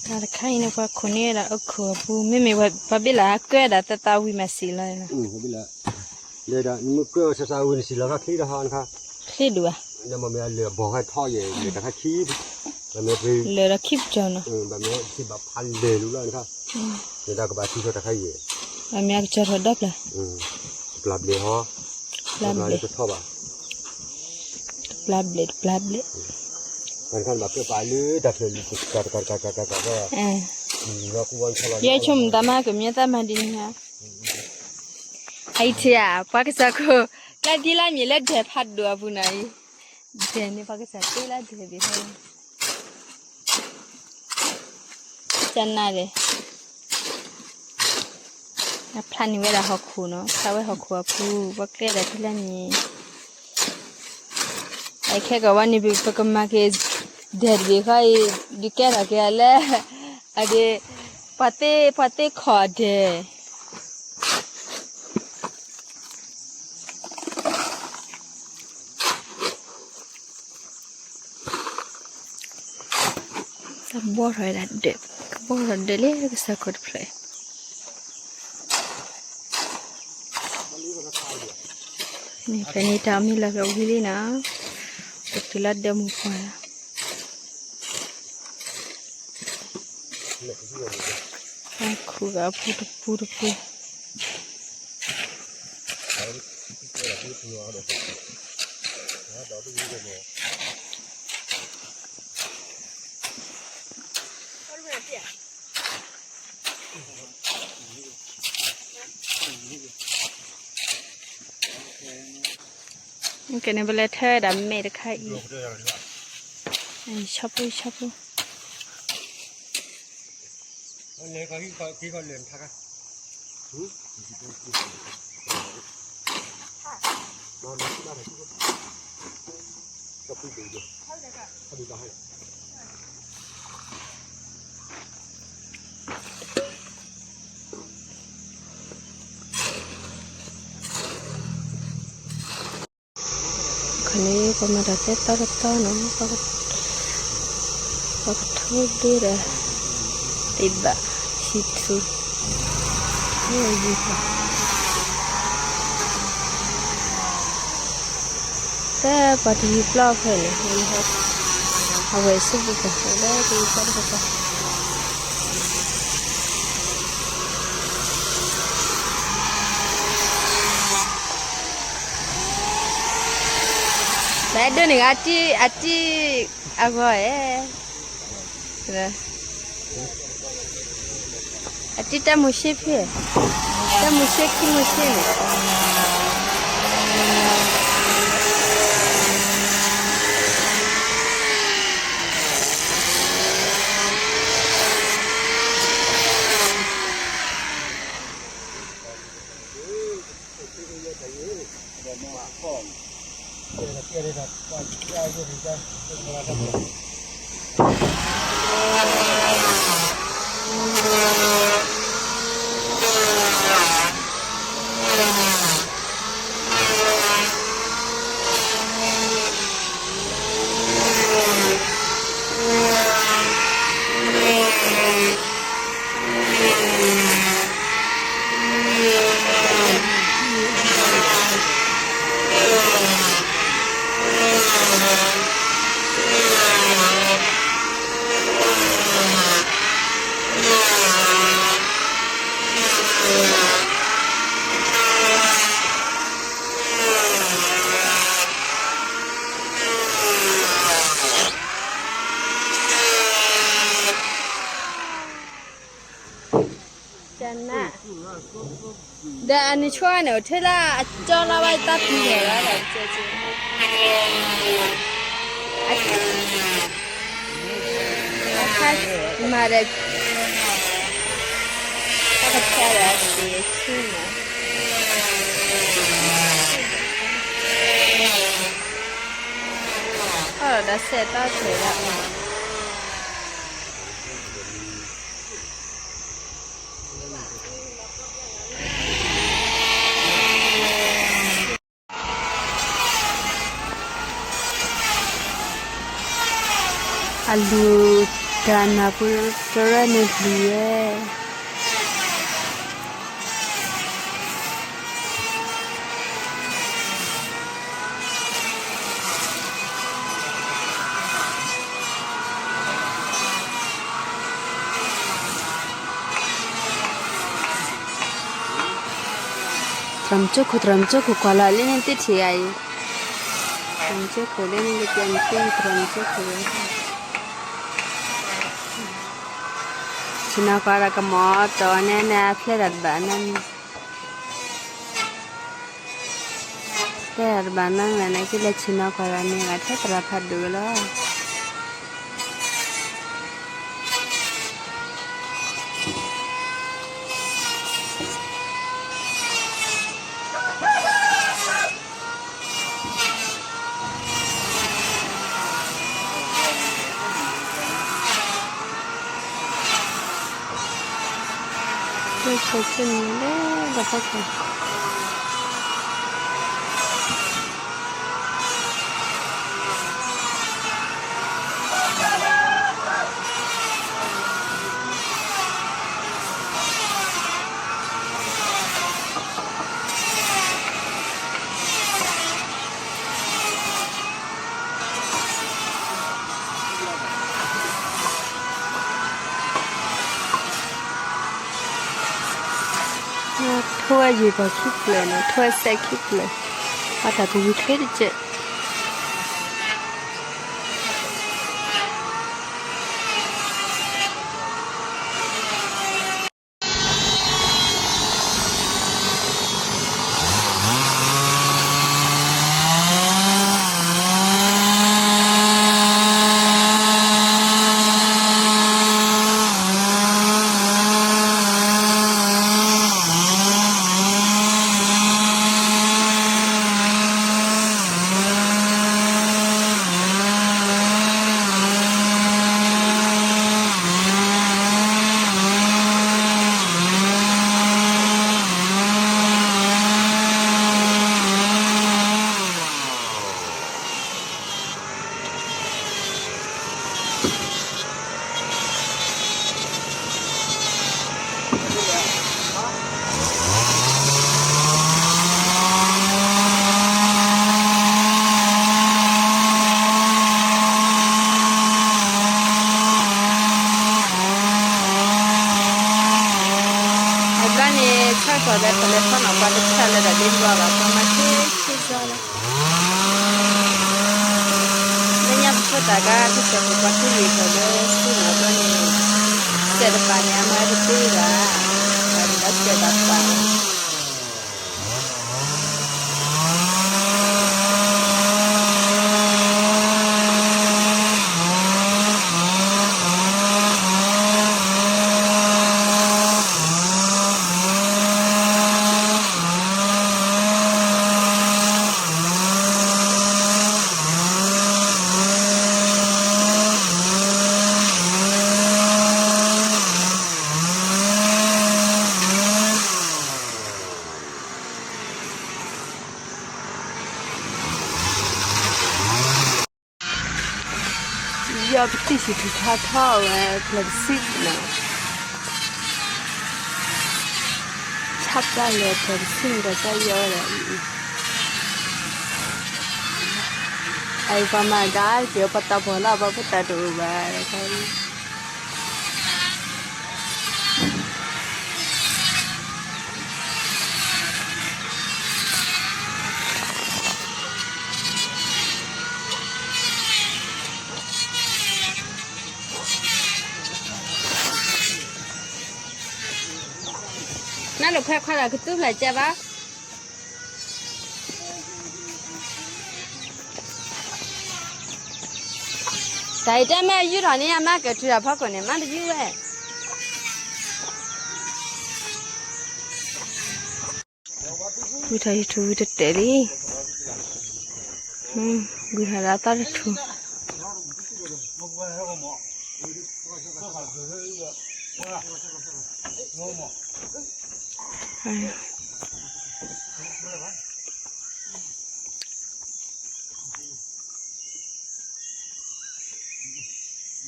တၢ်တခါအံၤန့ၣ် ပှၤခိၣ်န့ၢ်ဝဲဒၣ်အခိၣ်အပူၤ မ့မ့ၢ်ပှၤဘ့ၣ်လၢအကၢဒၣ် သးသးဝံၤမးစံးလီၤ, လၢဒၣ်နမ့ၢ်ကၢဆးသးဝံၤနစံးလီၤခါချ့ဒီးဟါနခါ, ချ့ဒိၣ်ဧါ, လၢမ့ၢ်အလၢာ်အဘီၣ်ဟဲထီၣ်ယဲၢ် လၢတၢ်ခါခံ, ဘၣ်မ့ၢ်ပှၤ လၢာ်ဒီးခံပကၠီနီၤ, ဘၣ်မ့ၢ်ဘၣ်ဖးလၢာ်လူၤလီၤနခါ, လၢတၢ်ကဘၣ်ထံထီၣ်တၢ်ခါယဲၢ်, ဘၣ်မ့ၢ်အကစၢ်ထီၣ်ဒီပျၢ်, တပျၢ်ဘျဲၣ်ဟီ, တပျၢ်ဘျဲၣ်, တပျၢ်ဘျဲၣ်တထီၣ်ဘၣ်, တပျၢ်ဘျဲၣ် တပျၢ်ဘျဲၣ်, ဘၣ်ကဘၣ်ကၢပာ်လၢတၢ်ဖျၢၣ်လံတကးတကးတကးတကးတကး, ယဲဆိကမိၣ်သးမၤကမၠဲသးမၤဒ်န့ၣ်ဧါ, အအံၤထံၣ်ဧါ ပှၤကစၢ်ခိၣ် လၢဒ်လၢမ့ၢ်လၢဒဲးဖးဒိၣ်အပူၤနီၤအံၤ, ဒဲးန့ၣ် ပှၤကစၢ်တ့လၢဒဲးဘ့ၣ်ဟီ, ကနၣ်ဒဲး, အဖျါန့ၢ်ဝဲဒၣ်ဟီၣ်ခိၣ်နီၤ, ဖျါဝဲဟီၣ်ခိၣ်အပူၤ ပှၤကဲဒၣ်ဖဲလဲၣ်န့ၣ်, အခဲကဝဲန့ၣ် ပကမၤက့ၤ ဒဲးတဘ့ၣ်ဃီအံၤ ဒုးကဲထီၣ်က့ၤလၢ အဒ့ ပှၤသ့ ပှၤသ့ခီၣ်အဒဲး တၢ်ဘှီထီၣ်ဝဲဒၣ်ဒၢး, ကဘှီထီၣ်ဒၢးလၢကစၢ်ခိၣ်တဖျၢၣ်, မ့ၢ်ဖဲန့ၣ်တၢ်မံလီၤကဝံၤလံနီၤ, ပတုၤလၢဒၢးမုၢ်ပှၢ်လီၤ, ခူၣ်ဂၤပူတပူတပူ ကဲန့ၣ် ပလဲၤထၢဒၣ်မဲာ်တခါအံၤ, ဆီဖိဆီဖိ ခီန့ၣ် ပှၤမၤတၢ်သဲသီတသီနီၤ, ပှၤကထိဒ့ဒီး သ့ၣ်ဘၣ် ဆံၣ်ထူ, တၢ်ပှၤတယုၢ်ပျီဖဲန့ၣ် အဝဲဆူပူၤကီၢ် လၢတယုၢ်ပျီတကပၤ လၢဒိၣ်န့ၣ် အတံၢ် အတံၢ်အဂီၢ်ဧဲ, အတံၢ်တၢ်မူၤဆ့ဖဲ, တၢ်မူၤဆ့ခံမူၤဆ့န့ၣ် ကနၣ်, ဒီးအန့ၣ်ဆိန့ၣ် အိၣ်ထဲလၢအကၠီလီၤဝဲတၢ်ပူၤန့ၣ်လီၤ, အခါမၤဒီး တၢ်ကဖျါဒီးအစ့ဆူၣ်နီၤ, အီၣ်ဒီးစဲးတီၢ်ထွဲဒၣ် တၢ် အလူၤတၢ်နၢ်ပူၤတရၢန့ၣ်ပျံၤဝဲ သရၣ်မုၣ်ကၠိခိၣ် သရၣ်မုၣ်ကၠိခိၣ် ကွၢ်လီၤလၢန့ၣ်သ့ၣ်ထံၣ်ဂၤအံၤ, သရၣ်မုၣ်ကၠိခိၣ်လၢန့ၣ်ကဲမ့ၢ်သ့ၣ် သရၣ်မုၣ်ကၠိခိၣ်, ဆ့ၣ်နီၤကွၢ်ဒီးကမီၤတီၤန့ၣ်န့ၣ် အဖျဲၣ်တၢ်တဘၣ်နီတမံၤ, ဖျဲၣ်တၢ်တဘၣ်နီတမံၤန့ၣ် ကလဲၤဆ့ၣ်နီၤကွၢ်ဒီးန့ၣ် ဂၤထဲသရၣ်ဖးဒိၣ်ကလီၤ. ဆ့ၣ်နီၤလၢဒီးဖီခိၣ် ထိၣ်ဝဲယံာ်ပှၤခံဖျၢၣ်န့ၣ် ထိၣ်ဝဲစဲးခံဖျၢၣ်, အတၢ်ကဝံၤချ့တကဲး. အဘျီန့ၣ် ဆၣ်ကီၢ်လၢပလဲၤထီၣ်နီၤပှၤတဖၣ်လၢတၢ်ဒ့ဒွးဘၣ် ပှၤမၤဆ့ဆ့ဆ့လီၤ. လၢညါပဆိသးကါ ကစၢ်ဖိပှၤထူဂ့ၤထီၣ်လၢဆူန့ၣ်အဘျီန့ၣ် စဲးတပာ်န့ၣ် အမၤတသ့ဘၣ်, ပှၤဒုးဒီးစဲးဘၣ်ပာ်လီၤ. ယီၢ်ပတံၢ်စံၣ်ထူၣ်ထါထီၣ်ဝဲ ပျၢၤတဆံနီၤ, ဆၣ်ပျၢ်လၢပျၢၤတဆံန့ၣ်ဒီး တၢ်ယီၢ်ဝဲဒၣ်အံၤ, အအံၤပှၤမၤကါတက့ၢ် ပှၤတၢ်ပီၢ်လၢ် ပှၤဖိတၢ်တအိၣ်ဘၣ် နလိာ်ခွဲခွါလၢကသူဖျၢၣ်ကဲဘၣ်. တၢ်အံၤတၢ်မ့ၢ်ယူၢ်ထီၣ်န့ၣ် အမၤကတုၤတၢ်ဖီခိၣ်န့ၣ် မၤတယူၢ်ဝဲ. ဝံထီၣ်ယထူၣ်ဝံတတဲာ်လံ, ဝံထီၣ်လၢအသီတထူၣ်. အ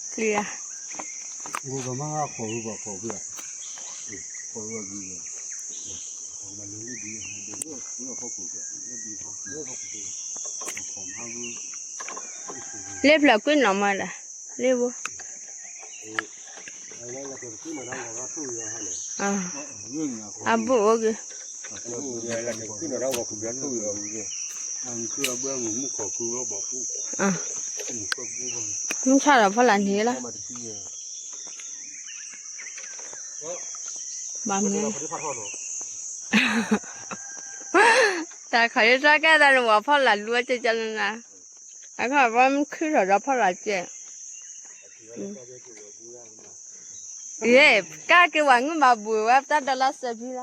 ကျံၤဧါ. လ့ဖျၢၣ်ကွံနီၤမးလၢ လ့ဘိ အဘူးအိၣ်က့ၤ မုၢ်ဆါဒီးဖီလာ်န့ၣ်လီၤ. ဘၣ်မနုၤ တၢ်ခီၣ်ယထီၣ်ကဲသးန့ၣ် ဝဲဖီလာ်လူအကကလနၤ အခီပမုၢ်ခုၣ်ထီၣ်ဒီးဖီလာ်ကဲ ယဲ ကၢ်က့ၤဝဲငုၢ်မၤဘှံးဝဲတၢ်ဒီးလၢစဲးဖံလီၤ.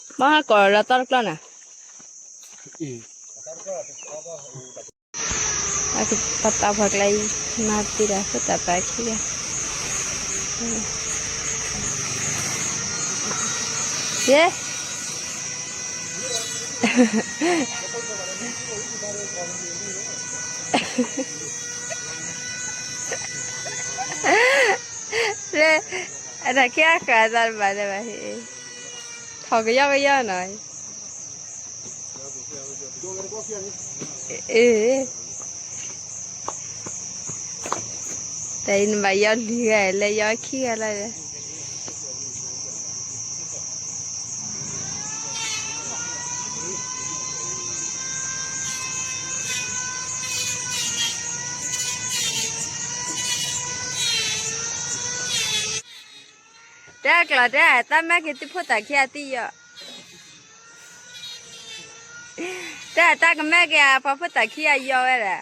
ဘၣ်ဟးကိးလီၤသီတကျီၢ်နၤ ပတၢ်ဖီကျါအံၤ မၤတ့ၢ်ဒီးဖိသၣ်ပာ်ခံဂၤ ယဲ လၢ အတၢ်ခံအဃာ်သးတဘၣ်လၢၤဘၣ်ဟ့ၣ် ထီၣ်ကယီကယီနီၤ အ့ တၢ်အံၤနဘၣ်ယီလွံၢ်ဂၤ လၢယီခံဂၤလီၤဒီး တဲကျီၤတဲ တၢ်မဲာ်က့ၤသုဖိသၣ်ခံဂၤသံယီၤ တဲတၢ်ကမဲာ်က့ၤအပှၤဖိသၣ်ခံဂၤယီၤဝဲဒၣ်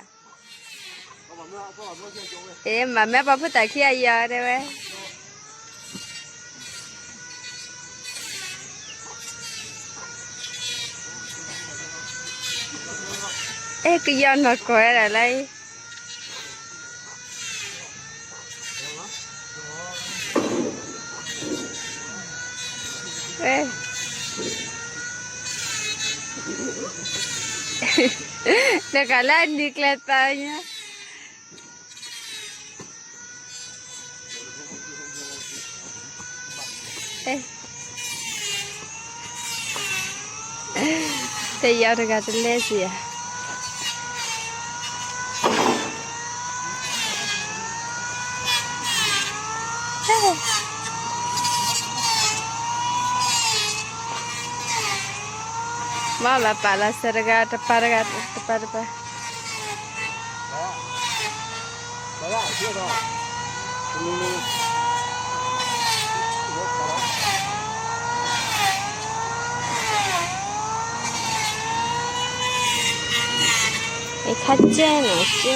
အ့ မၤမဲာ်ပှၤဖိသၣ်ခံဂၤယီၤတဲဝဲ အဲ ကယီၤနီၢ်ကီၢ်ဝဲဒၣ်လၢ တဂၤလၢအနံၤကျဲသးညါ တယီၤတဂၤတလဲစံးဧါ မ့ၢ်ဘၣ်ပာ်လီၤစဲးတဂၤ တပၤတဂၤ တပၤတပၤ အခါကဲနီၤကဲ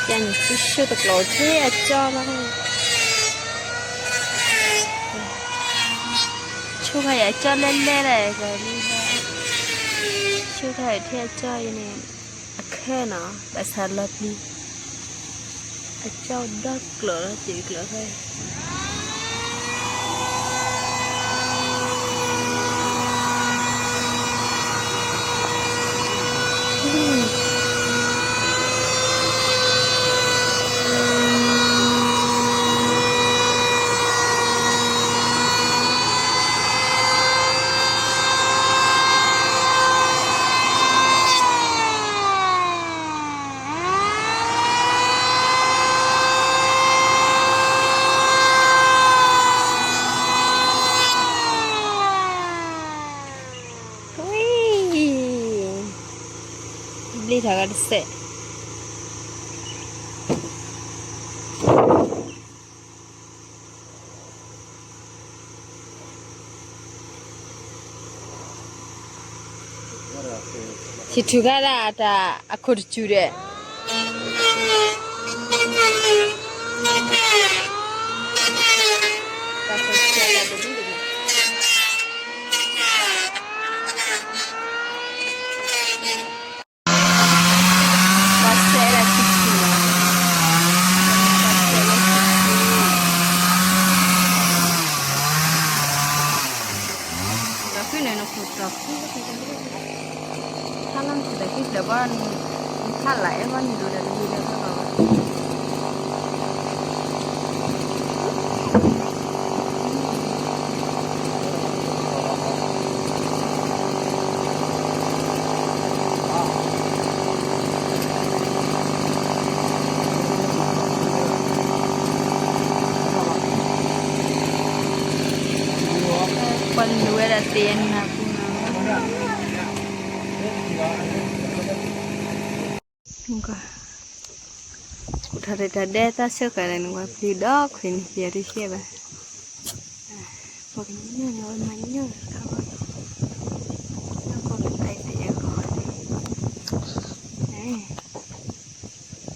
ယၤန့ၣ် သုဆိတကျိၤထဲအကၠီလီၤ ဆိခါယၤအကၠီလဲၢ်လဲၢ်လီၤ ဆိခါယၤထဲအကၠီအံၤန့ၣ် အခၢနီၤ ဘၣ်ဆၣ်လီၤပျံၤ အကၠီဒီကျိၤလီၤ တ့ၢ်ကျိၤဖဲ ဝံၤ ဘျ့ထီၣ်ကဒီးတစဲး ယထုးခါဒၣ်တၢ်အခိၣ်တစူၢ်ဒီး တၢ်ခိၣ်တစူၢ်တၢ်တဒူၣ်တဒူၣ် န့ၣ်နခိၣ်သီၣ်ခံ, ဖးလီၤနခိၣ်သီၣ်ခံဖျၢၣ်ဘီ, နဖးလၢအဲၣ်ဘီနံၤဒိၣ်ဒီးတဂ့ၤလၢၤဘၣ်ဘၣ်. ပှၤလူၤဝဲဒၣ်သ့ၣ်နၤပူၤနီၤ, ကူၣ်ထီၣ်တၢ်ဒဲးတၢ်ဆၢကၤဒီးန့ၣ် ပှၤပျံၤဒီးခွံန့ၣ် ယတရှဲဘၣ်. ပှၤကညီန့ၣ် အဝဲမၤညီၣ်တခါဘၣ်,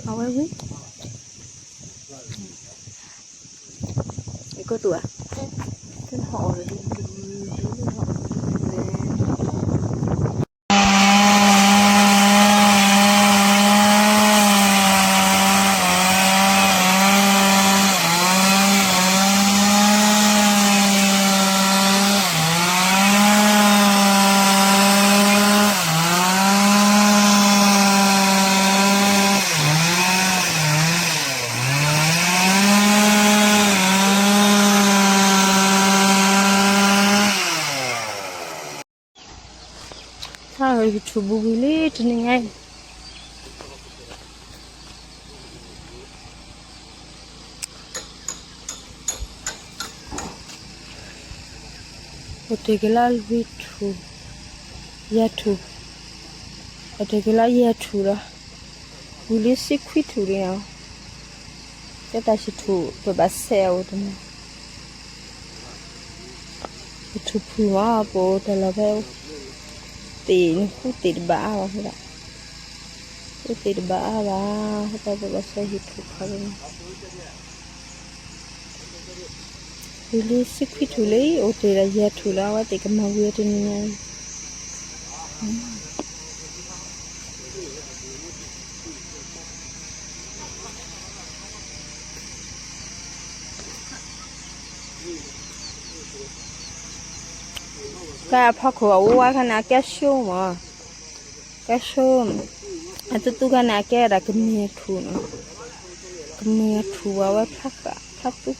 အဝဲဝံၤ ယကီၢ်သူဧါ, တဟီၣ်အီၤဒီး ထူၣ်ဘူးဝံၤလံတနံၤညါအံၤ, အိၣ်တ့ၢ်က့ၤလၢလွံၢ်ထူၣ်, ယဲၢ်ထူၣ်, အိၣ်တ့ၢ်က့ၤလၢယဲၢ်ထူၣ်လီၤ, ဝံၤလံဆံခွံထူၣ်လံနီၤ, ကဲတၢ်ဆံထူၣ်ပဘၣ်ဆဲးအအိၣ်တမံၤ ပထူၣ်ဖုၣ်မး ပအိၣ်တၢ်လီၢ်ဖဲ သ့ၣ်နဃုသ့ၣ်တဘၣ်အါဘၣ်အဃိသတး, ဃုသ့ၣ်တဘၣ်အါဘၣ်အဃိသတး ပဘၣ်ဆဲးဟံၣ်ထူၣ်ခီဖဲန့ၣ်, ဝံၤလံဆံခွံထူၣ်လံ အိၣ်တ့ၢ်ဒီးယဲၢ်ထူၣ်လီၤ အဝဲသ့ၣ်ကမၤဝံၤတနံၤညါအံၤ ကဲအဖီခိၣ်အဝဲဝါခါန့ၣ် အကဲဆိမး, ကဲဆိ, အသူသူခါန့ၣ် အကဲဒၣ်ကမ့ၢ်အထူၣ်နီၤ, ကမ့ၢ်အထူၣ်ဝဲဝဲဖျါဃာ် ဖျါသူ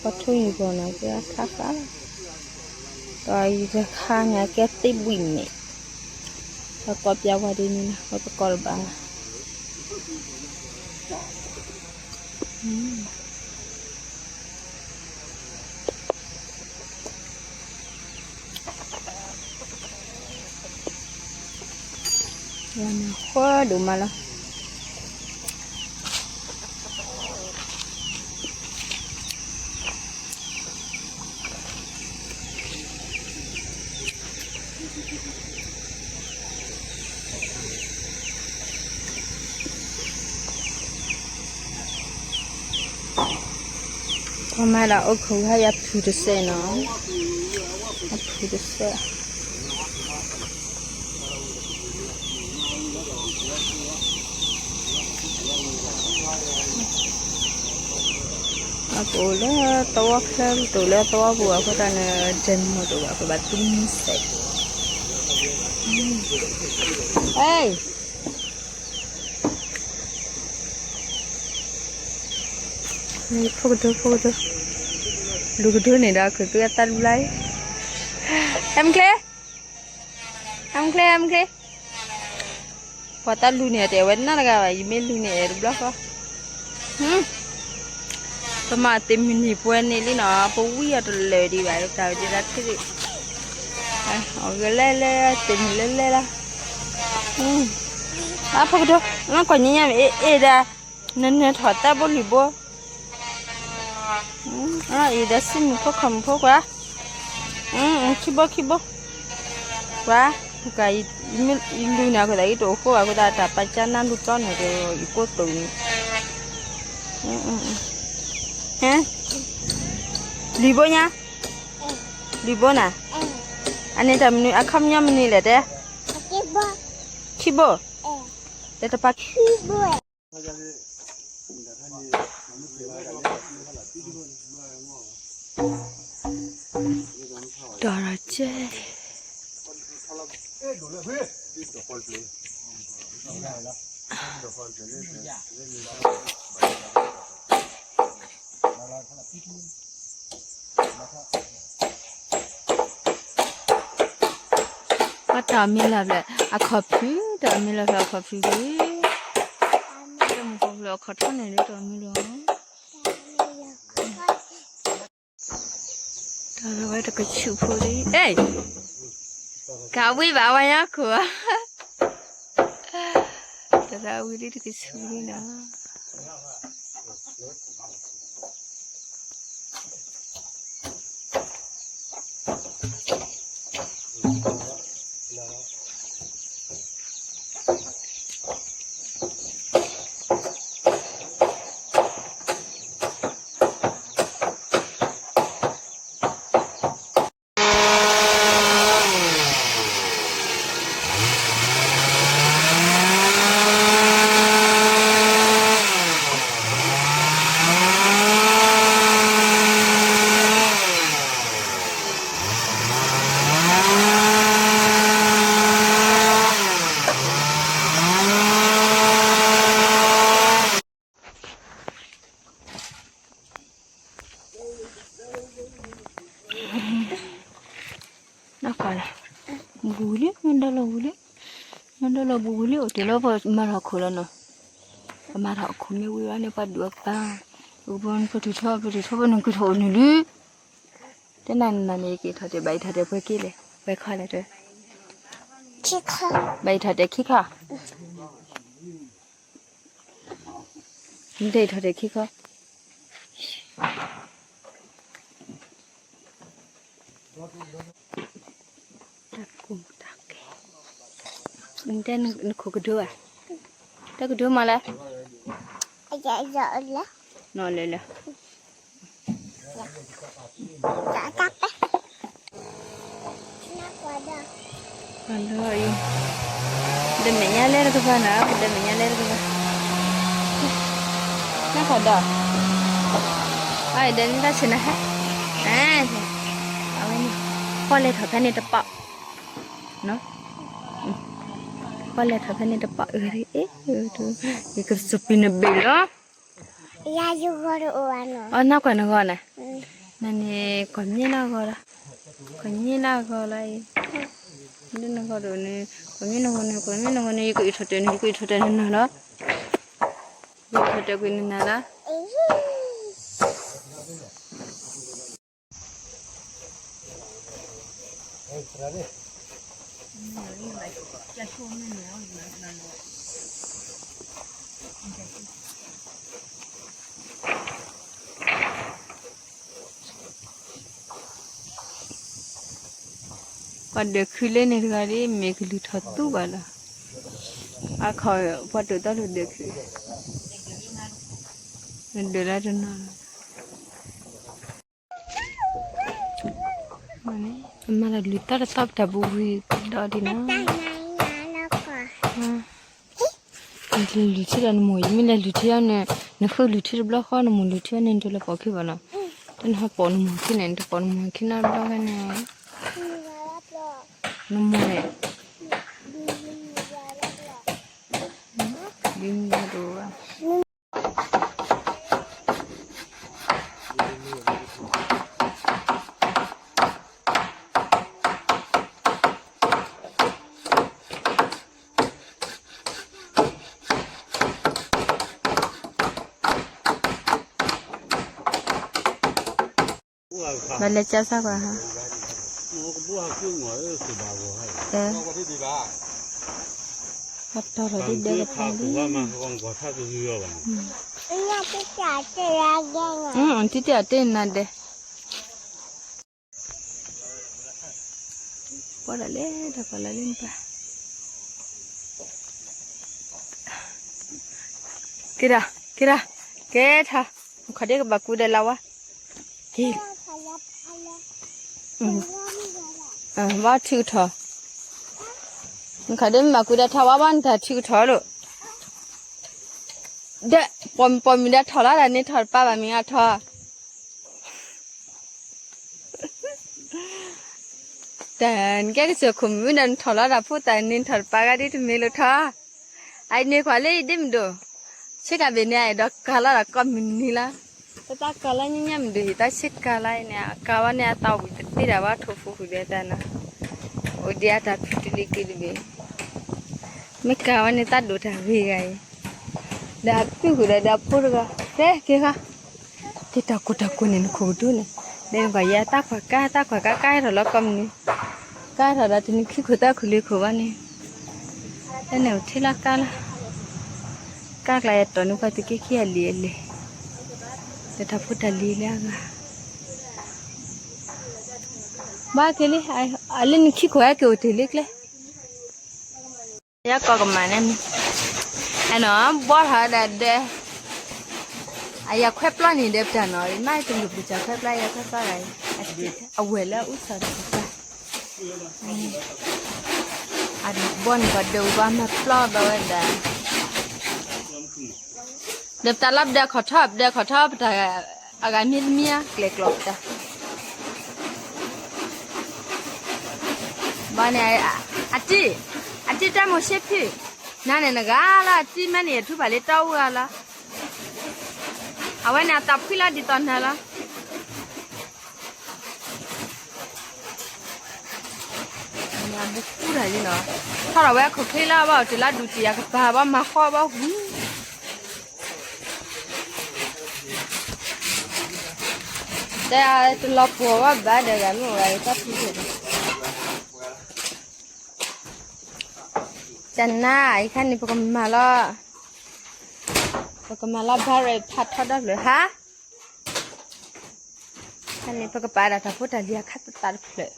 ပှၤထိယံၤပီၤန့ၣ် ကဲဖျါဃာ်, ဒီးယတခါန့ၣ် အကဲသ့ဘှံးန့ၣ်, ပှၤကိးပျးဝဲဒ်န့ၣ်လီၤ ပကိးတဘၣ်ဘၣ်. ဃၢဒိၣ်မးလီၤ. ပမၤဒၣ်အိၣ်ခိၣ်ဟဲယၤဖုၣ်တစဲးနီၤ, အဖုၣ်တစဲး အကအိၣ်လၢသဝီချၢ တအိၣ်လၢသဝီပူၤအဃိသတးန့ၣ် ဒဲမီၢ်တအိၣ်ဘၣ် ပဘၣ်သူမံစဲး, ဟဲ ဖိကဒိ ဖိကဒိ, လူၤကဒိန့ၣ်ဒီး ခုးသူအသးလူၤလၢ်, ဟဲမချ့, ဟဲမချ့ ဟဲမချ့, ပှၤတၢ်လူၤန့ၣ် တဲဝဲနီတဂၤဘၣ် ယမ့ၢ်လူၤန့ၣ် အဲၣ်တဘျီဃီ ပမၤတ့ၢ်မုၢ်နံၤပှဲၤန့ၣ်လံနီၤ ပဝံအီၤတလၢာ်ဒံးဘၣ် တၢ်ဝဲဒၣ်ထံၣ်, အဂ့ၤလဲၣ်လဲၣ် တ့ၢ်မုၢ်လဲၣ်လဲၣ်လီၤ, အဖိကဒိ နကွၢ်ညါညါ အ့ၣ်ဒၣ် နနၢၤထီၣ်တၢ်ဘိလံၤဘိ အံၤဒီးစံၣ်မုၢ်ဖိခီၣ်မုၢ်ဖိကွၢ်, ခံဘိခံဘိ, ကွၢ်, ယလူၤန့ၣ် အဃိသတး ယတအိၣ်ဃိဘၣ်အဃိသတး တၢ်ပာ်ကၢ်နါလူၤတီန့ၣ် ယကိၢ်တိၢ်န့ၣ်, ဟဲ, လံၤဘိညါ, လံၤဘိနၤ, အန့ၣ်တၢ်မနုၤ အခီပညီမနုၤလဲၣ်တဲ, ခံဘိ, တၢ်တပာ် ခံဘိ. ဒီးဒီးကဲ ပှၤတၢ်မံလီၤဘျဲၣ် အခီၣ်ဖု, တၢ်မံလီၤဘျဲၣ် အခီၣ်ဖုဂ့ၤ, တၢ်မုၣ်ကီၢ်ဘျဲၣ် အခီၣ်ထီၣ်န့ၣ်လၢတၢ်မံလီၤ, တၢ်ဝဲတကဆူၣ်ဖိလံ, အဲၣ်, ကးဝံၣ်ဘၣ်ဝဲညါခိၣ်ဧါ, တၢ်ဝံၣ်လံတကဆူၣ်လံနီၤ. နၢ်ကီၢ်လီၤ, ဘူးလံ မ့ၢ်ဒီလီၤဘူးလံ, မ့ၢ်ဒီလီၤဘူးဝံၤလံ အိၣ်တ့ၢ်လီၤ ပမၤထီၣ်ခိၣ်လီၤနီၤ, ပမၤထီၣ်ခိၣ်မ့ၢ်ဝံၤဘၣ်န့ၣ် ပှၤဒုးအပၢ်, ပတုၤထီၣ် ပတုၤထီၣ် ပနုၤက့ၤထီၣ်အိၣ်နုာ်လံ, တနၤနၤန့ၣ် ယက့ၤထီၣ်တဲာ် ဘၣ်ယထီၣ်တဲာ်ပှဲၤက့ၤလဲၣ် ပှဲၤခီလဲၣ်တဲာ်, ဘၣ်ယထီၣ်တဲာ်ခံခီ နတဲထီၣ်တဲာ်ခံခီ, တၢ်ကိၢ်တၢ်ဂီၤ, နတဲနခိၣ်ကဒိဘၣ်, တၢ်ကဒိမးလဲၣ်, နီၢ်လဲၣ်လဲၣ် ဒီးမဲာ်ညါလဲတကပၤနီၤ, ဒီးမဲာ်ညါလဲတကပၤ, နၢ်ကီၢ်ဒီး, အဒီးန့ၣ်တၢ်ဆ့ၣ်နၤဟဲ, အဝဲန့ၣ်, ပီၣ်လဲၣ်ထီၣ်ဖဲန့ၣ်တပီၣ်, ပီၣ်လဲၣ်ထီၣ်ဖဲန့ၣ်တပီၣ်အၢ, ယကစပံးနဘ့ၣ်လီၤ ယၤယဂီၤတအိၣ်ဘၣ်နီၤ, အနၢ်ကွၢ်နဂီၤန့ၣ်, နန့ၣ် ကွၢ်မ့ၢ်နဂီၤလီၤ, ကွၢ်မ့ၢ်နဂီၤလီၤအံၤ, ဒ်နဂီၤဒိၣ်န့ၣ်, ကွၢ်မ့ၢ်နဂီၤန့ၣ် ကွၢ်မ့ၢ်နဂီၤန့ၣ် ယကအုးထီၣ်တဲာ်န့ၣ် ယကအုးထီၣ်တဲာ်နနၤလီၤ, ယကအုးထီၣ်တဲာ်ကွံာ်နနၤလီၤ. ပှၤဒၢးခုလၢန့ၣ်တဂၤဒ် မ့ၢ်ကလုၢ်ထီၣ်သူဘၣ်လီၤ. အခီၣ်ပှၤဒိၣ်တၢ်လိၣ်ဒၢးခု, ဒၢးလၢတနီၤလီၤ. မ့ၢ်လၢလုၢ်တၢ်တသီပတၢ်ဘူးဝံၤကဒီးဒ်နီၤ. နလဲၤလုၢ်ထံဒီးနမိၢ်, ယမ့ၢ်လဲၤလုၢ်ထံဒီးန့ၣ်, နဃုလုၢ်ထံတဘျီဃီ နမိၢ်လုၢ်ထံန့ၣ် နတလဲၤပိာ်ခံဘၣ်နီၤ. တနဟဲပိာ်နမိၢ်ခံန့ၣ် နတပိာ်နမိၢ်ခံနီတဘျီဘၣ်န့ၣ်, နမိၢ်န့ၣ်, ဒ်မ့ၢ်ဒိၣ်ဘၣ် ဘၣ်လဲၤကၢ်စၢ်ကွၢ်ဟါ, အဲ, ပတီၢ်ထီၣ်ဒ်ဒဲကပၤလံ, တံၢ်တံၢ်အတ့ၢ်နၤဒဲး ပှၤဒၣ်လဲၣ်တၢ်ပှၤလၢလၢနပၢ်, က့ၤဒီး, က့ၤဒီး, က့ၤထီၣ်, ခီၣ်ဒ့ကဘၣ်ကူဒီးလၢဝါ, က့ၤ, ဘၣ်ထံကထီၣ်, ခီၣ်ဒ့မ့ၢ်ဘၣ်ကူဒီးထီၣ်ဝါဘၣ်နတၢ်ထံကထီၣ်လိာ်, ဒီး, ပိာ်မုၣ်ပိာ်မုၣ်ဒီးထီၣ်လီၤဒၣ်န့ၣ်ထီၣ်တပၢ်ဘၣ်မ့ၢ်အထီၣ် တၢ်နကဲကစၢၢ်ခိၣ်မုၣ်ဒီး နထီၣ်လီၤတၢ်ဖိတၢ်န့ၣ် နထီၣ်တပာ်ဂၤဒ်တမ့ၢ်လိာ်ထီၣ်, အန့ၣ်ကွၢ်လၢအံၤဒ်မ့ၢ်ဒိၣ်, ဆ့ကၤဘ့ၣ်န့ၣ် အအဲၣ်ဒိးကၤလီၤတၢ်ကိးမုၢ်နံၤလီၤ, တၢ်သးကၤလီၤညါညါမ့ၢ်ဒိၣ် ယတၢ်ဆ့ကၤလီၤအံၤန့ၣ် အကၤဝဲန့ၣ် အသးဝံၣ်တသ့ဒၣ်ဝဲ ထိၣ်ဖိဃုာ်ဒီးတၢ်နီၤ, အိၣ်ဒံးအတၢ်ဖုၣ်တလံၤက့ၤတဘ့ၣ်, မ့ၢ်ကၤဝဲန့ၣ် သးဒိၣ်တၢ်ဂ့ၤဂၤအံၤ, ဒီးအပုၢ်ဃုာ်ဒီး ဒီးအဖိတဂၤ, ကဲက့ၤဃီ က့ၤတၢ်ကိၢ်တၢ်ကိၢ်န့ၣ် နခိၣ်ကဒိၣ်န့ၣ်, ဒီးနကွၢ်ယဲ တၢ်ခွါကါ တၢ်ခွါကါ ကါဟဲထီၣ်လီၤကိးမုၢ်နံၤ, ကါဟဲထီၣ်ဒီးတနံၤခံခိၣ်သၢခိၣ်လွံၢ်ခိၣ်ဘၣ်န့ၣ်, တၢ်န့ၣ်အိၣ်ထဲလီၤကါလီၤ, ကါကျါယတီၢ်န့ၢ်ပှၤသုးက့ခံအလံာ်အလဲၢ်, ဒီးတၢ်ဖိတၢ်လံၤလၢအဂၤ, ဘၣ်က့ၤလံ, အလၢနံၤခံခိၣ်ဟဲက့ၤအိၣ်တ့ၢ်လံကျဲ ယကိးကမၣ်န့ၣ်, အနီၤ ဘှီထီၣ်ဒၣ်ဒီး, အယၤခွဲပျီန့ၣ်ဒီးပတၢ်နီၤ မ့ၢ်တလူၤပတၢ်ခွဲပျီ ယၤခွဲပျီဂၤအံၤ, အဝဲၢ်လၢအအိၣ်သီၣ်တပၢ်, အဘှီန့ၣ်ပှၤဒုးဝံၤဘၣ်မၤပျီဘၣ်ဝဲဒၣ် ဒီးပတၢ်လီၢ်ပဒၢးခီၣ်ထီၣ် ပဒၢးခီၣ်ထီၣ်ပတၢ် အဂၤမ့တမ့ၢ်ကျဲကျိာ်ပတၢ်, ဘၣ်န့ၣ်, အတံၢ်, အတံၢ်တၢ်မိၣ်ၡ့ဖုၣ်, နၤန့ၣ်နဂၤလီၤ အတံၢ်မ့ၢ်န့ၣ် ယထူၣ်ဖးလ့တီအူဂၤလီၤ, အဝဲန့ၣ်အသးဖှံလီၤဒ်သိးနၤလီၤ အဘူးကူတၢ်လံနီၤ, ထီၣ်ထီၣ်ဝဲခိၣ်ချ့လၢဘၣ် အိၣ်တ့ၢ်လၢဒူၣ်တံၢ်အကပၤဘၣ် မၤဃီဘၣ်ဝံၤ, တဲတလီၤပှီၤဘၣ်ဘၣ်ဒီး ဂၤမ့ၢ်အိၣ်ဂၤအံၤတၢ်ဖံးဖံးဒီး, ကနၣ် အံၤခါန့ၣ် ပကမၤလီၤ, ပကမၤလီၤဘၣ်ရ့ၣ်ဖးထီဒီဖျၢၣ်ဟါ ခါန့ၣ် ပကပာ်ဒၣ်တၢ်ဖိတၢ်လံၤအခါသးတဖျၢၣ်,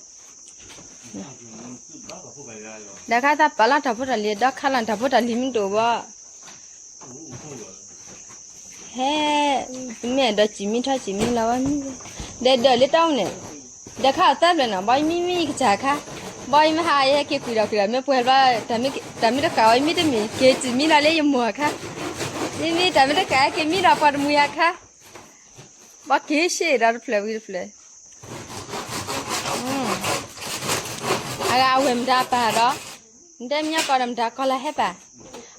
ဒီးခါသးပာ်လီၤတၢ်ဖိတၢ်လံၤ ဒီးခါလီၤတၢ်ဖိတၢ်လံၤမ့ၢ်တအိၣ်ဘၣ်, ဟဲ, မ့ၢ်အဲၣ်ဒိးစံၣ်မံထီၣ်စံၣ်မံလီၤဝဲမံ, ဒီးဒၢးလၢတၢ်အိၣ်န့ၣ်, ဒီးခါအီၤသၢဖျၢၣ်နီၤ ဘၣ်ယမံမံကစၢ်ခါ, ဘၣ်ယမ့ၢ်ဟးယဟဲက့ၤကွံာ်ဒီးကွံာ်ဒီး မ့ၢ်ပှဲၤဘၣ်, တၢ်မ့ၢ်တကးဝဲ ယမ့ၢ်တမ့ၢ်က့ၤစံၣ်မံလီၤလၢယမိၢ်အခါ, မ့မ့ၢ်တၢ်မ့ၢ်တကးဟဲက့ၤမံဒီးပှၤတမှံၤအခါ ဘၣ်က့ၤဆ့ဒီးတဖျၢၣ်ဝံၤတဖျၢၣ်, အဂၤအဝဲၢ်မတၤပာ်ဒီး, နတဲမညီကီးဒီးမတၤကီၢ်လၢဟဲပာ်,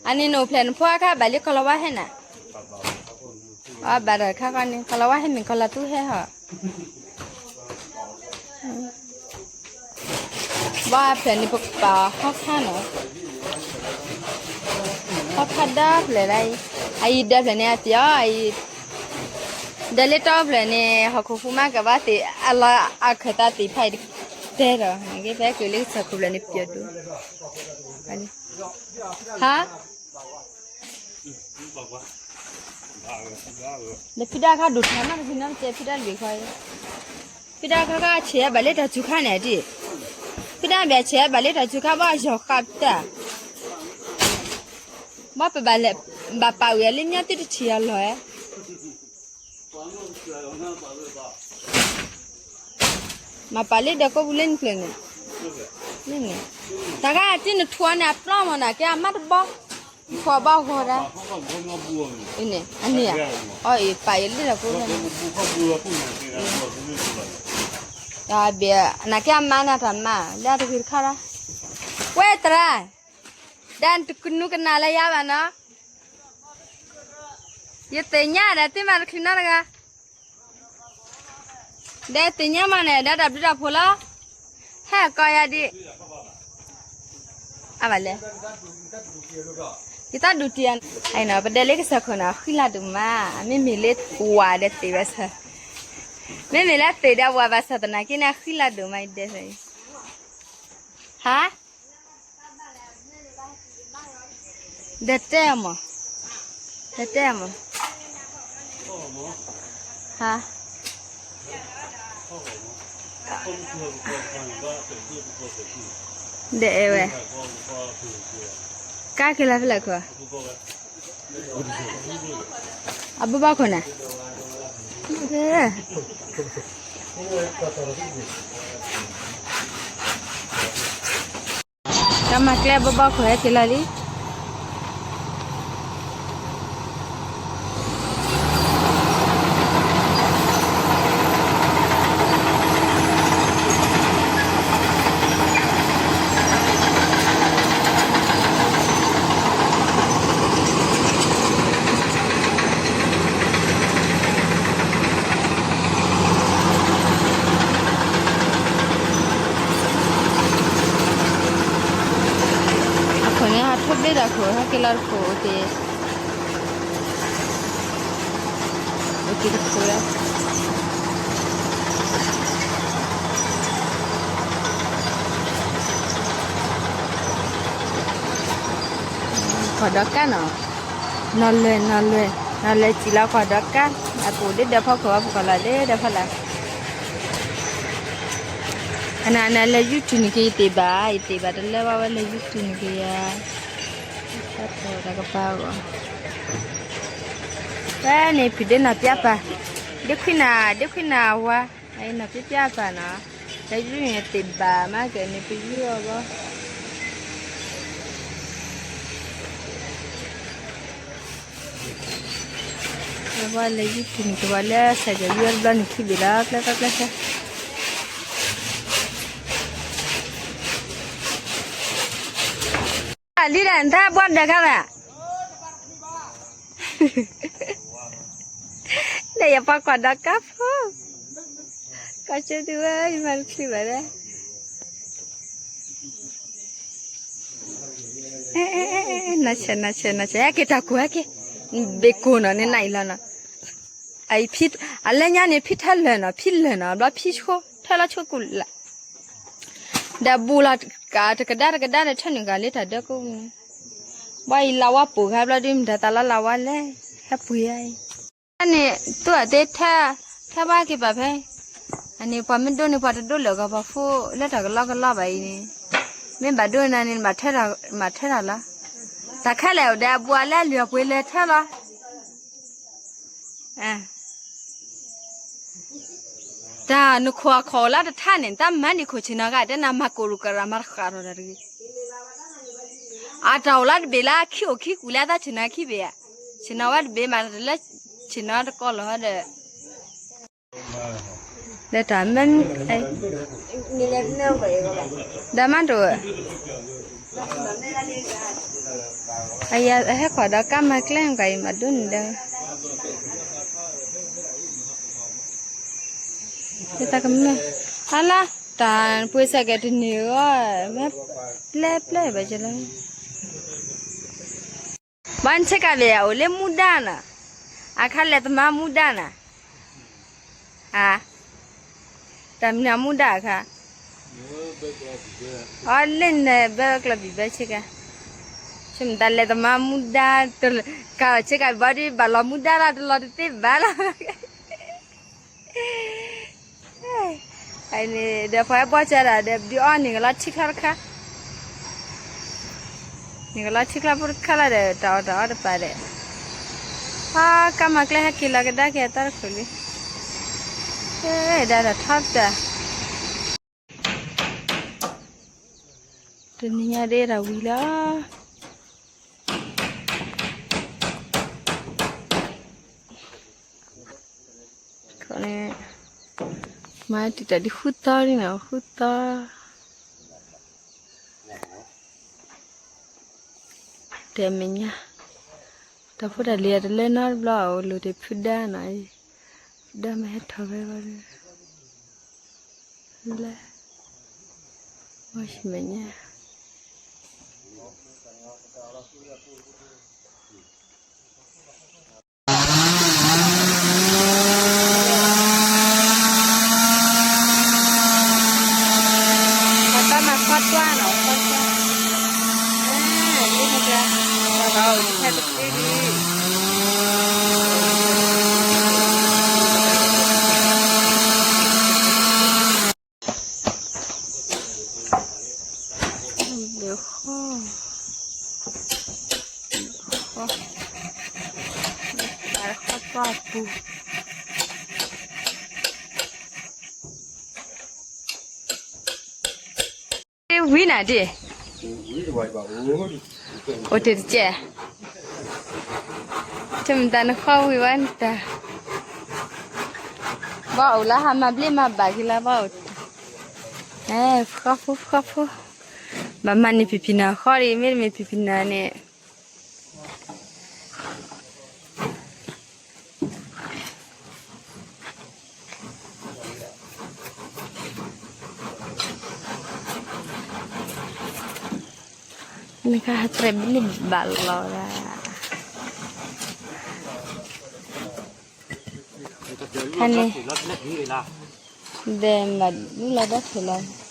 အန့ၣ်နအိၣ်ဖျဲၣ်နဖိအခါ ဘၣ်လၢကီၢ်လီၤဝါဟဲနၤ, အဘၣ်ဒီးခါခီန့ၣ် ကီၢ်လီၤဝါဟဲမ့ၢ်ကီၢ်လီၤသူဟဲဟီ, ဘၣ်ဖျဲၣ်န့ၣ်ပကပာ်ဟီခါနီၤ, ဟီခါဒီဖျၢၣ်လၢအံၤ, အအံၤဒီဖျၢၣ်န့ၣ်အသ့ၣ်အီၤ, အအံၤ ဒီးလၢတီဖျၢၣ်န့ၣ် ဟီၣ်ခိၣ်ဟူးမးကဘၣ်သ့ၣ် အလီၤအခၢၣ်သးသ့ၣ်ဖးအံၤ တဲဒီး နက့ၤဖဲက့ၤလၢကစၢၢ်ခိၣ်ဖျၢၣ်န့ၣ်ပျီဒိၣ်, ဟါ, ဒီးဖုဒၣ်ခါဒိၣ်ထီၣ်နီတဂ့ၤနီတစဲး ဖုဒၣ်လွံၢ်ခီအံၤ, ဖုဒၣ်ခါခါဆဲးဘၣ်လၢတၢ်စူၤခါန့ၣ်ဒ်, ဖုဒၣ်ဘၣ်ဆဲးဘၣ်လၢတၢ်စူၤခါ ဘၣ်ယီၤဃာ်ပတၢ် ဘၣ်ပဘၣ်လဲၤ ဘၣ်ပာ်ဝံၤအလၢညါသုတထံၣ်အလီၢ်ဧါ, မၤပာ်လၢဒီးကိးပူၤလၢနဖျၢၣ်န့ၣ်, တၢ်ဂၤအတံၢ်နထူၣ်အီၤန့ၣ် အပျီမးနၤ ကဲအမါတဘီ, နထူၣ်အီၤဘၣ်ဂီၤဒၣ်, အံၤန့ၣ် အန့ၣ်ဧါ, အီၤအံၤပာ်အံၤလၢဒီးကိး, တၢ်ဘ့ၣ် နကဲအမါန့ၣ်တၢ်မါ လၢအတဂ့ၤတခါလီၤ, ဝဲသရၣ် ဒီးတကနူၤကနၣ်လၢယၤဘၣ်နီၤ, ယသ့ၣ်ညါဒီးသုမၤတချုးနီတဂၤ, ဒီးသ့ၣ်ညါမးန့ၣ် ဒီးတၢ်ဘျုးတၢ်ဖှိၣ်လီၤ, ဟဲကိးယၤဒံး, အဘၣ်လဲၣ်, ယသးဒူၣ်တံၢ်, အနီၤ ပဒဲလၢကစၢၢ်ခိၣ်နီၤ ဃံလၤဒိၣ်မး, မ့မ့ၢ်လၢဝၤဒီးသ့ၣ်ဘၣ်ဆၣ်, မ့မ့ၢ်လၢသ့ၣ်ဒီးဝၤဘၣ်ဆၣ်သနာ်က့န့ၣ် အဃံလၤဒိၣ်မး ယဒဲဖဲအံၤ, ဟါ ဒီးတဲအမၢ်, ဒီးတဲအမၢ်, ဟါ, ဒီးအဲဝဲ, ကါက့ၤလီၤဖဲလဲၣ်ခိၣ်, အဘိဘၣ်ခိၣ်န့ၣ်, တၢ်မၤကျဲဘိဘၣ်ခိၣ်ဟဲက့ၤလီၤလံ. ဘ့ၣ်တၢ်ခိၣ် ဟဲက့ၤလီၤတခိၣ်အိၣ်တ့ၢ်, အိၣ်တ့ၢ်တခိၣ်လၢ ကွၢ်ဒီးကါနီၤ, နီၤလဲၤ နီၤလဲၤ နီၤလဲၤစံၣ်လီၤကွၢ်ဒီးကါ, အပူၤဒ်ဒီးဖီခိၣ် အပူၤကီၢ်လီၤဒ်ဒီးဖီလာ်, အနၤ အနၤလၢ YouTube န့ၣ်က့ၤ ယတ့ၢ်ဘၣ် ယတ့ၢ်ဘၣ်တလၢဘၣ်ဝဲလၢ YouTube န့ၣ်က့ၤယၤ, တၢ်ကပၤအဂီၢ်, ဝဲန့ၣ်ဖုၣ်ဒ့နီၢ်ပျါပၢ်, ဒ့ခွံနၤ ဒ့ခွံနၤဝါ, အံၤနီၢ်ပျါပၢ်နီၤ, လၢ YouTube န့ၣ်တ့ၢ်ဘၣ်မးကဲန့ၣ် ပယူၢ်အီၤဘီ လၢပှၤလၢ YouTube န့ၣ် ကဘၣ်လၢ စဲးကဲး ယူၢ်အီၤတဘျီန့ၣ် ခံဘ့ၣ်လီၤ ကျဲကျဲကျဲကျဲ, လံဒၣ်နတၢ်ဘှီဒၢးခါဘၣ်, လၢယပှၤကွၢ်ဒီးကါဖိ, ကီၢ်ကၠိဒုဝဲ ယမၤတချုးဘၣ်လၢ နီၢ်ဆဲး နီၢ်ဆဲး နီၢ်ဆဲး ဟဲက့ၤတၢ်ကိၢ်ဟဲက့ၤ, ဘ့ၣ်ကိၢ်နီၤ န့ၣ်နၤအံၤလီၤနီၤ, အံၤဖံ, အလဲညါန့ၣ် ဖံထၢလၢာ်နီၤ ဖံလၢာ်နီၤ ဘျီဖံဆိ ထၢလီၤဆိကူၣ်လၢ်, ဒီးဘူးလီၤ တကဒါတကဒါဒီး ထၢနုာ်ကၤလၢတၢ်ဒၢကိးမုၢ်, ဘၣ်အံၤလၢဝါပိာ်ဂၤဘျီဒု မတၤသးလီလၢဝါလဲၣ်, ဟဲပှ့ၤဧါအံၤ န့ၣ် သူၣ်အသ့ထဲ, ထဲဘၣ်က့ၤပာ်ဖဲ, အန့ၣ် ပှၤမ့ၢ်ဒိန့ၣ် ပှၤတဒိလၢာ်ဂီၤပှၤဖိလၢတၢ်ကလီကလီဘၣ်အံၤန့ၣ်, မ့ၢ်ဘၣ်ဒိနၤန့ၣ် မၤထဲထီၣ်လီၤ, တၢ်ခဲလၢာ်အိၣ်ဒီးအဘူးအလဲလုၢ်အပှ့ၤလဲၤထဲလီၤ, တၢ်နခိၣ်အခီၣ်အိၣ်လၢတထါန့ၣ် တၢ်မၤန့ၢ်ခိၣ်ဆ့ၣ်နီၤဂၤ တဲနၤမၤကိၢ်ရူၢ်ကရၢ်မၤတဃၣ်ထီၣ်တၢ်တဂ့ၤ, အတၢ်အိၣ်လၢတဘ့ၣ်လၢခံအိၣ်ခံကူၣ်လၢအသးဆ့ၣ်နီၤခံဘ့ၣ်ဧါ, ဆ့ၣ်နီၤဝဲတဘ့ၣ်မးလၢဆ့ၣ်နီၤတကီၢ်လီၤဒီး ဒီးတၢ်မ့ၢ် ဒီးမးတအိၣ်, အဟဲကွၢ်ဒီးကါမၤကျဲ ကွၢ်အံၤမၤဒိန့ၣ်ဒီး, တၢ်ကမၢၢ်, အလါ, တၢ်ပှ့ၤစဲးကဲးတန့ၢ်အီၤ, မ့ၢ်ပျဲပျဲဘၣ်ကလၢ ဘၣ်ဆ့ကၤဘ့ၣ် အိၣ်လၢမူဒါနီၤ, အခါလဲၤသမါမူဒါနီၤ, အ, တၢ်မနုၤမူဒါအခါ, အီၤလၢန့ၣ်ဘၢကျီဘံၣ်ဘၢဆ့ကၤ, ဆိမိၣ်တၢ်လဲၤသမါမူဒါ, ကၤဆ့ကၤဘၣ်ဒီး ဘၣ်လီၤမူဒါလၢတလီၤတသ့ဘၣ်လီၤ အန့ၣ်ဒီး ပှၤဟဲဘီစၢၤဒၣ်ဒီး ပဒုးအီၣ်န့ၢ်ကလီထံချီတခါ, န့ၢ်ကလီထံချီဖိတခါလီၤဒီး တၢ်အီၣ်တၢ်အီတပၤဒီး, ပှၤကါမၤကျဲဟဲက့ၤလီၤကဒါက့ၤအတၢ်တခိၣ်လံ, ဒါဒီးထီတၢ်, တနံၤညါဒ်တၢ်ဝံၤလီၤ. မၤတံာ်တာ်ဒ်ဃုသီန့ၣ်နီၤ, ဃုသီ, တဲမဲာ်ညါ, တၢ်ဖိတၢ်လံၤအတလၢနီတဘျီ အိၣ်လိၤတ့ၢ်ဖုဒါနီၤ, ဖုဒါမ့ၢ်ဟဲထီၣ်ဖဲဂီၤဒီး လၢ ဝါဆံမဲာ်ညါ ပှၤတၢ်မၤခီတွၢ်နီၤ, ခီတွၢ်, ဒ်န့ၣ်ကျါ, ပှၤဘၣ်အိၣ်ဖဲတသ့ဒံး ဘၣ်ဃီ, ဘၣ်ဃီ, ဘၣ်ဃီပှၢ်ပူၤ ဝံနၤဒ်, အိၣ်တ့ၢ်တကဲး, တမတၤနဃီဝံၤဝဲနတၢ်, ဘၣ်အိၣ်လၢဟးမၤဘျ့မၤဘၣ်က့ၤလၢဘၣ်အိၣ်, ဃီဖိဃီဖိ, ဘၣ်မၤန့ၢ်ဖံဖံနၤဃီဒံး မ့တမ့ၢ်ဖံဖံနၤန့ၣ် ဃ နကဟးတြဲၤဘ့ၣ်န့ၣ်ဘၣ်လီၤဒၣ်, ဟဲန့ၣ်, ဒီးမၤဒ်လီၤဒီးဖဲလီၤ, သ့ၣ်လၣ်မံၤဒ်တၢ်လီၤ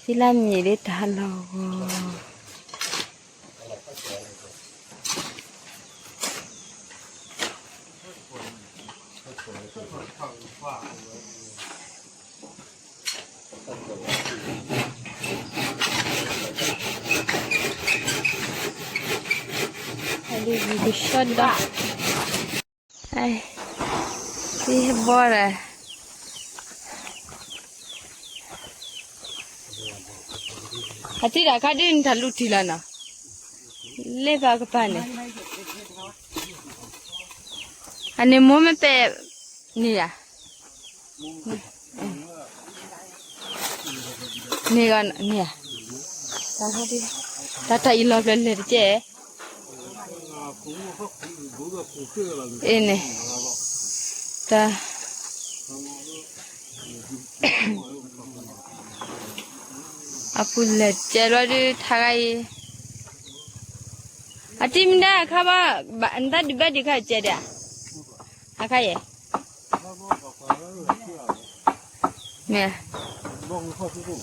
ဂီၤ အဒံးကဆှီဒီး, သံဘီဒီး, အထံၣ်တၢ်ခါဒ်နတၢ်လူၤထံၣ်လီၤနီၤ, လ့ပာ်ကပၤန့ၣ်, အန့ၣ်မိၢ်မ့ၢ်ပဲာ်န့ၣ်ယၤ န့ၣ်ဂီၤန့ၣ်ဧါ, တၢ်တၢ်အံၤလီၤဖျၢၣ်လဲၣ်တကဲ, အ့န့ၣ်, တၢ်, အပူၤလဲၣ်တကဲလီၤဒုး ထါဂၤအံၤ, အတံၤမ့ၢ်ဒၣ်အခါဘၣ်, နတၢ်ဒုးဘၣ်ဒုးခါကဲဒၣ်, အခါယဲၢ် မ့ၢ် ဒီးခံဂၤဒီး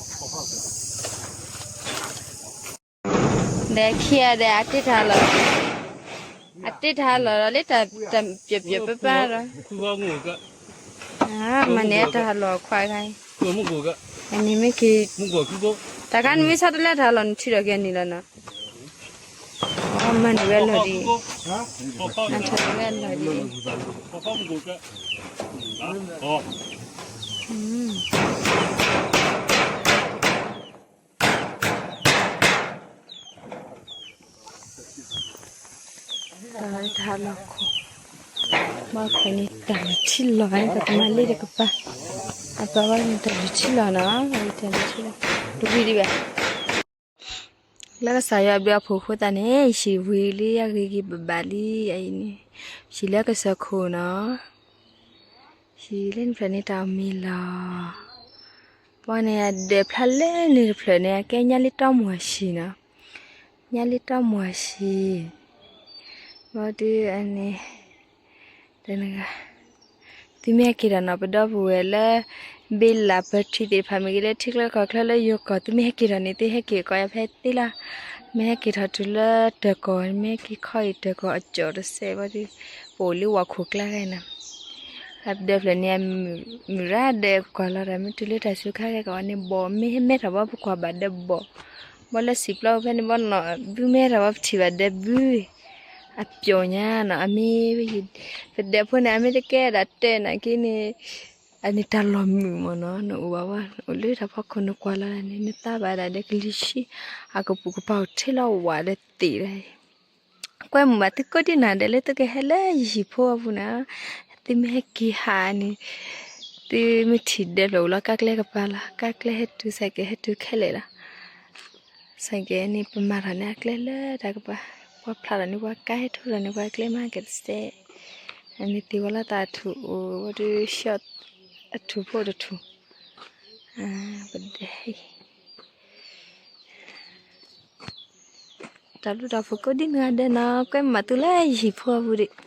အတ့ၢ်တၢ်လီၤ, အတ့ၢ်တၢ်လီၤဒီး လၢတၢ်ပျၢၤပျၢၤပၢပၢဒီး, မၤန့ၢ်တၢ်လီၤခွါဂၤ, အန့ၣ်မ့ၢ်က့ၤ, တၢ်ခါနမ့ၢ်ဆီတလဲတၢ်လီၤ နထံၣ်ဒီးကဲန့ၣ်လီၤနီၤ, မၤန့ၢ်ဝဲလီၤဒ်အံၤ, နထံၣ်ဝဲလီၤဒ်အံၤ တၢ်လီၤခိၣ်, ဘၣ်ခိၣ်န့ၣ် တၢ်လီၤထံလီၤ တၢ်ကမၤလ့တကပၤ, အပှၤဘၣ်န့ၣ် တၢ်လီၤထံလီၤနီၤ, တၢ်လီၤထံလီၤ, တဝံၤဒံးဘၣ် လၢကစၢ်ယွၤအဘျုးအဖှိၣ်အဃိသတးန့ၣ် ယဟံၣ်ဝံၤလံ ယဂ့ၤဂ့ၤဘၣ်ဘၣ်လံ အအံၤန့ၣ်, ဟံၣ်လၢကစၢၢ်ခိၣ်နီၤ, ဟံၣ်လၢနဖျၢၣ်န့ၣ်တၢ်အီၣ်မ့ၤလီၤ, ပှၤန့ၣ်အဒၢးဖျါလၢန့ၣ်တဖျၢၣ်န့ၣ် အကဲညါလံတီမွၤဆံးနီၤ, ညါလံတီမွၤဆံး, ဘၣ်ဒုးအန့ၣ် တနဂၤ, သုမ့ၢ်ဟဲက့ၤထီၣ်နီၤ ပဒီပုၢ်ဝဲၢ်လၢ ဘ့လးပထံသ့ၣ်တဖၣ်မ့ၢ်ဂ့ၤ လၢထံချၢကီၢ်ချၢလၢယိၤကီၢ် သုမ့ၢ်ဟဲက့ၤထီၣ်န့ၣ် သုဟဲက့ၤကိးယၤဖဲသ့လီၤ, မ့ၢ်ဟဲက့ၤထီၣ်တုၤလၢတၢ်ကီၢ် မ့ၢ်ဟဲက့ၤခီအံၤတၢ်ကီၢ်အကၠီၣ်တစဲးဘၣ်ဒုး, ပအိၣ်လၢဝၤခိၣ်ကျါဂၤနီၤ, အဒၢးဖျၢၣ်န့ၣ် မုၢ်ရၣ်ဒၢးကွၢ်လီၤတၢ် မ့ၢ်တုၤလၢတၢ်စူၤခါဂၤကဝီၤန့ၣ် ဘီၣ်မ့ၢ်ဟဲမဲထီၣ်ဘၣ် ပကွၢ်ဘၣ်ဒၢးဘီၣ်, ဘီၣ်လၢစံာ်ပျီဖဲန့ၣ်ဘီၣ်နီၤ ဘုမ့ၢ်ဟဲထီၣ်ဘၣ် ပထံၣ်ဘၣ်ဒၢးဘု အပျီၢ်ညါနီၤ အမ့ၢ် ပဒဲးဖိန့ၣ် အမ့ၢ်တကဲဒၣ်တၢ်နာ်က့န့ၣ် အန့ၣ်တၢ်လီၢ်မုာ်မ့ၢ်နီၤ နအိၣ်ဘၣ်ဝဲ နအိၣ်လၢတၢ်ဖီခိၣ် နကွၢ်လီၤန့ၣ် နသးဘၣ်ဒၣ်ဒီးကလံၤဆံ အကပူၤကပၤအိၣ်ထဲလီၤဝးဒီးသ့ၣ်ဒီး ကွဲမုာ်ဘၣ်သုကိးဒံနီၤ ဒဲးလၢသုကဟဲလၢယဟံၣ်ဖိအပူၤန့ၣ် သုမ့ၢ်ဟဲက့ၤဟးန့ၣ် သုမ့ၢ်ထံၣ်ဒဲးဖျၢၣ်အိၣ်လီၤ ကါကျဲကပၤလီၤ ကါကျဲဟဲတုၤ စဲးကဲးဟဲတုၤခဲလၢာ်လီၤ စဲးကဲးန့ၣ်ပမၤထီၣ်န့ၣ်အကျဲလၢတၢ်ကပၤ ပှၤဖျါထီၣ်န့ၣ် ပှၤကါဟဲထိထီၣ်န့ၣ် ပှၤကျဲမၤကဲးတစဲး အန့ၣ်သ့ၣ်ဝဲလီၤသးထူၣ်အိၣ်ဝဲဒုး ရှီၣ်အထူၣ်ဖိတထူၣ် ပဒဲး တၢ်ဘျုးတၢ်ဖှိၣ်ကိးဒံနီၤဒဲးနီၤ ကွဲမုာ်ဘၣ်သုလၢယဟံၣ်ဖိအပူၤဒံး